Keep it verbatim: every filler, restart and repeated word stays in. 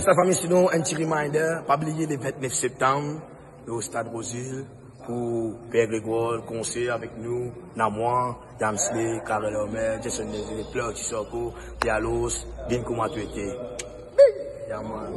Lafami, sinon, enn ti reminder, pa bliye le vintnef septam, lor Stad Rosehill, pou Per Gregor, konser avek nou, Namwa, Damsley, Karel Omer, Jason Neville, Pleur, Tisoko, Dialos, vinn kouma to ete. Yeah, man.